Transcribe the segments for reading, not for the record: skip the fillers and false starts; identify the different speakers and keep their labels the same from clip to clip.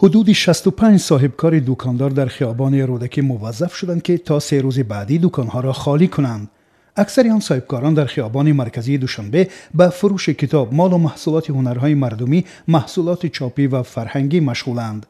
Speaker 1: Ҳудуди 65 соҳибкори дукондор дар хиёбони Рӯдакӣ муваззаф шуданд, ки то 3 рӯзи баъдӣ дуконҳоро холӣ кунанд. Аксари он соҳибкорон дар хиёбони марказии Душанбе ба фурӯши китоб, молу маҳсулоти ҳунарҳои мардумӣ, маҳсулоти чопӣ ва фарҳангӣ машғуланд.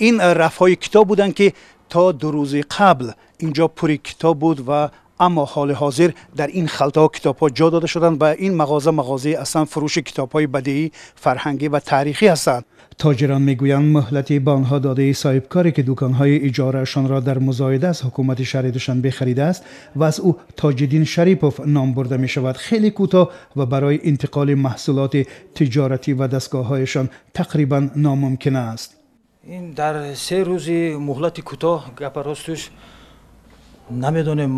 Speaker 1: Ин рафҳои китоб буданд, ки то 2 рӯзи қабл инҷо пури китоб буд ва аммо ҳоли ҳозир дар ин халтаҳо китобҳо ҷо дода шуданд ва ин мағоза мағозаи аслан фурӯши китобҳои бадеӣ, фарҳангӣ ва таърихӣ ҳастанд. Тоҷирон мегӯянд, муҳлати ба онҳо додаи соҳибкоре, ки дуконҳои иҷораашонро дар музоида аз ҳукумати шаҳри Душанбе харидааст ва аз ӯ Тоҷиддин Шарипов ном бурда мешавад, хеле кӯтоҳ ва барои интиқоли маҳсулоти тиҷоратӣ ва дастгоҳҳояшон тақрибан номумкин аст.
Speaker 2: Ин дар 3 рӯзи муҳлати кӯтоҳ, гапа ростуш, намедонем,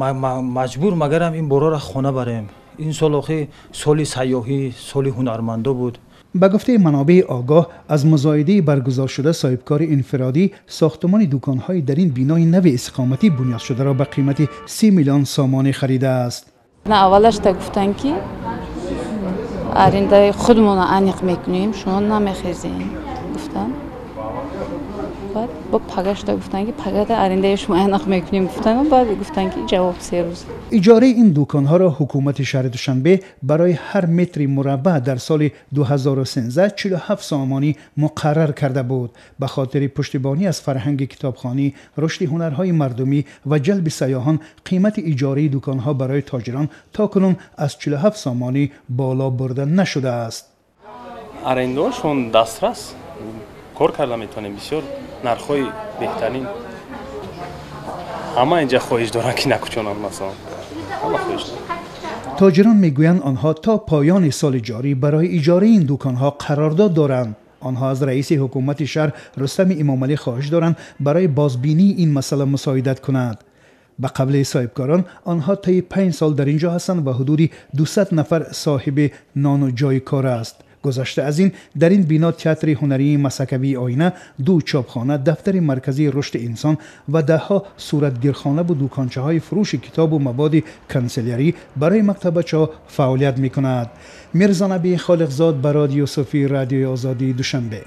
Speaker 2: маҷбур магарам ин борора хона барем. Ин сол охи соли сайёҳӣ, соли ҳунармандо буд.
Speaker 1: Ба гуфтаи манобеи огоҳ, аз музоидаи баргузоршуда соҳибкори инфиродӣ сохтумони дуконҳои дар ин бинои нави истиқоматӣ бунёд шударо ба қимати 30 миллион сомонӣ харидааст.
Speaker 3: Аввалашта гуфтанд, ки арендаи худмонро аниқ мекунем, шумо намехезем, гуфтанд. Баъд бо пагашта гуфтанд, ки пагата арендаи шумо аниқ мекунем, гуфтанд. Баъд гуфтанд, ки ҷавоб 3 рӯз.
Speaker 1: Иҷораи ин дуконҳоро ҳукумати шаҳри Душанбе барои ҳар метри мураббаъ дар соли 2013 47 сомонӣ муқаррар карда буд. Ба хотири пуштибонӣ аз фарҳанги китобхонӣ, рушди ҳунарҳои мардумӣ ва ҷалби сайёҳон, қимати иҷораи дуконҳо барои тоҷирон то кунун аз 47 сомонӣ боло бурда нашудааст.
Speaker 4: Арендаошон дастрас кор карда метавонем, бисёр нархҳои беҳтарин. Ҳама инҷа хоҳиш доранд, ки накӯчонанд, масалан. Ҳама хоҳиш доранд.
Speaker 1: Тоҷирон мегӯянд, онҳо то поёни соли ҷорӣ барои иҷораи ин дуконҳо қарордод доранд. Онҳо аз раиси ҳукумати шаҳр Рустами Эмомалӣ хоҳиш доранд, барои бозбинии ин масъала мусоидат кунад. Ба қавли соҳибкорон, онҳо таи 5 сол дар ин ҷо ҳастанд ва ҳудуди 200 нафар соҳиби нону ҷойи кор аст. Гузашта аз ин, дар ин бино театри ҳунарии масакавии оина, 2 чопхона, дафтари марказии рушди инсон ва даҳҳо суратгирхонаву дукончаҳои фурӯши китобу маводи канселярӣ барои мактабачаҳо фаъолият мекунад. Мирзонаби Холиқзод, Барод Юсуфӣ, Радиои Озодӣ, Душанбе.